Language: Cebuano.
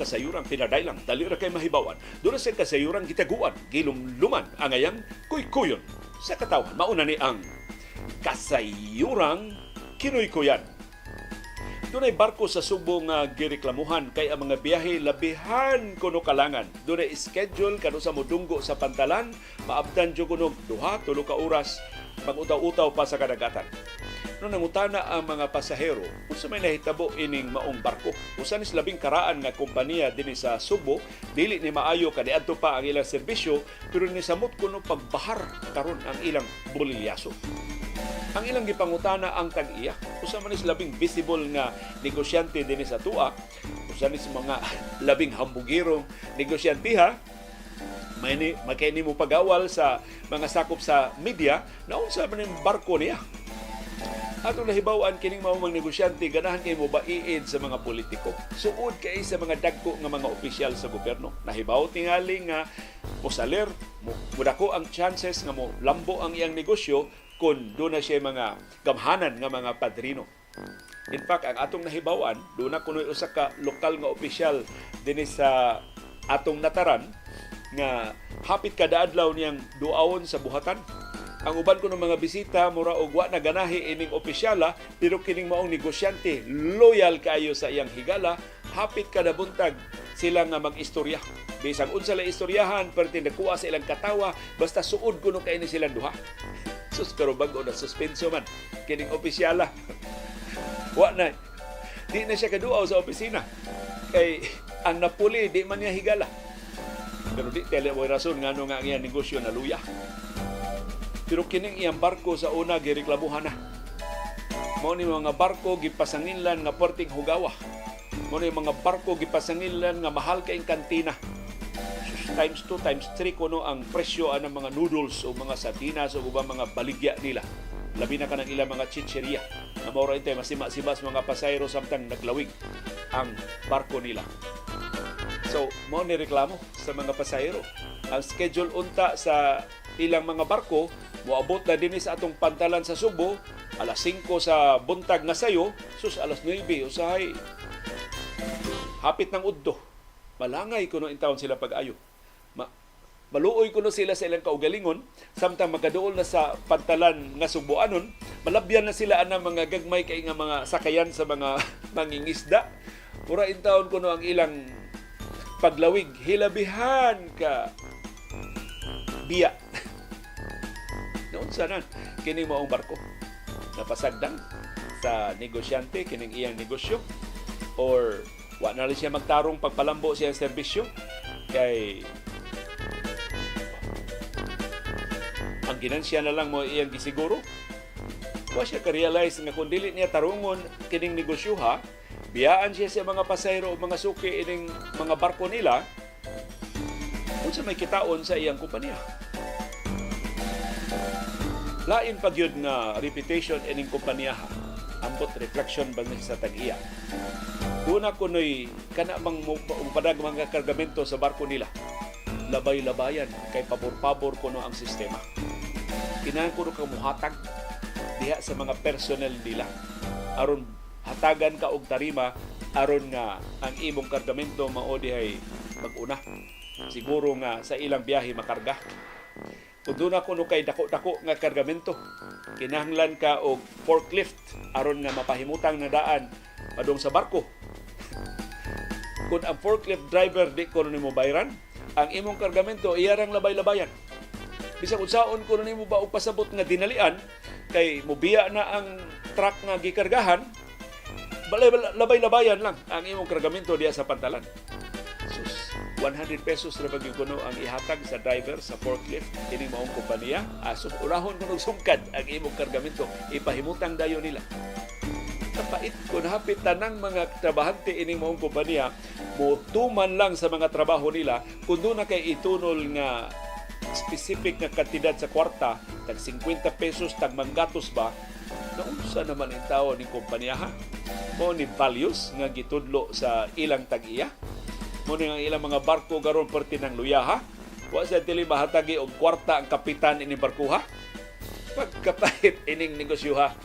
kasayuran pinadailang, dali ra kay mahibawan. Doon sa kasayuran gitaguan, gilumluman ang ayang kuykuyon sa katawhan. Mauna ni ang Kasayurang Kinuykuyan. Dunay barko sa Subo nga gireklamuhan kay ang mga biyahe labihan kuno kalangan. Dunay schedule kanu sa modunggo sa pantalan, maabtan jud kuno 2-3 ka oras mag-utaw-utaw pa sa kadagatan. No nangutana ang mga pasahero, unsa may nahitabo ining maong barko? Usa ni labing karaan nga kompanya dinhi sa Subo, dili ni maayo kaniadto pa ang ilang serbisyo, pero nisamot kuno pagbahar karon ang ilang bolilyaso. Ang ilang gipangutana ang tag-iya. Usa man is labing visible nga negosyante dinhi sa atoa. Usa ni mga labing hambugirong negosyante ha. May ni makay mo pagawal sa mga sakop sa media na unsa man yung barko niya. Atong nahibaw-an, kining mao mga negosyante ganahan kay mo baiid sa mga politiko. Suod kay sa mga dagko nga mga opisyal sa gobyerno. Nahibaw tingali nga mosaler, mo mudako ang chances nga mo lambo ang iyang negosyo kung doon na siya mga gamhanan nga mga padrino. In fact, ang atong nahibaw-an, doon na kuno'y usa ka lokal nga opisyal dinhi sa atong nataran nga hapit kada adlaw niyang duawon sa buhatan. Ang uban ko ng mga bisita mura og wa na ganahi ining opisyala, pero kining maong negosyante loyal kaayo sa iyang higala, hapit kada buntag sila nga mag-istorya. Bisag unsa lang istoryahan, pero nakuha sa ilang katawa, basta suod kuno kay ni silang duha. Sus, pero bag-o na suspenso man kining opisyala. Wa na di na siya kaduaw sa opisina kay ang napuli di man niya higala. Pero di tele mo rason ngano nga ang iyang negosyo naluya. Pero kining iyang barko sa una gireklamuhan na. Mao ni mga barko gipasanginlan nga perting hugawa. Mao ni mga barko gipasanginlan nga mahal kay kantina. Sus, times 2, times 3 kuno ang presyo anang mga noodles o mga sardinas o ubang mga baligya nila. Labi na kanang ilang mga chicheria. Na mao ra intay masima-sima sa mga pasahero samtang naglawig ang barko nila. So, mao ni reklamo sa mga pasahero. Ang schedule unta sa ilang mga barko, moabot na dinhi sa atong pantalan sa Subo alas 5 sa buntag nga sayo, sus, alas 9 usahay hapit ng udto. Malangay kuno intawon sila pag-ayo. Maluoy kuno sila sa ilang kaugalingon samtang makaduol na sa pantalan nga Subuanon, malabyan na sila anang mga gagmay kay nga mga sakayan sa mga mangingisda. Mura intawon kuno ang ilang paglawig hilabihan ka biya. Naunsa nan kini maong barko? Napasagdan sa negosyante kining iyang negosyo or wa na rin siya magtarong pagpalambo siya serbisyo kay ang ginansya na lang mo iyang gisiguro? Wa siya ka-realize nga kung dili niya tarungon kining negosyo ha, biyaan siya sa mga pasahero o mga suki ining mga barko nila, unsa may kitaon sa iyang kompanya? Lain pa gyud nga reputation ining kompanya ha. Ambot reflection ba ni sa tag-iya. Una kunoy kana bang mupadag mga kargamento sa barko nila. Labay-labayan kay pabor-pabor kuno ang sistema. Kinahanglan kuno ka muhatag diha sa mga personnel nila aron hatagan ka og tarima aron nga ang imong kargamento mao dihay mag-una. Siguro nga sa ilang biyahe makarga. Kung doon kuno kay dako-dako nga kargamento, kinahanglan ka og forklift aron nga mapahimutang na daan padung sa barko. Kung ang forklift driver di kuno nimo bayran, ang imong kargamento iyarang labay-labayan. Bisag unsaon kuno nimo ba og pasabot nga dinalian kay mobiya na ang truck nga gikargahan, labay-labayan lang ang imong kargamento diya sa pantalan. Sus, 100 pesos ra ba gyud kuno ang ihatag sa driver sa forklift kining maong kompanya? Aso unahon kuno sungkad ang imong kargamento, ipahimutang dayon nila. Kapait kun hapit tanang mga trabahante ining maong kompanya mo tuman lang sa mga trabaho nila kung doon na kay itunol nga specific nga kantidad sa kwarta, tag 50 pesos, tag manggatos ba. Naunsa naman ang tao ning kompanya ha? Mo ni values nga gitudlo sa ilang tag-iya? Mo ni ang ilang mga barko karon perti ng luya ha? Wa sa dili mahatagi og kwarta ang kapitan ining barko ha? Pagkapait ining negosyo ha.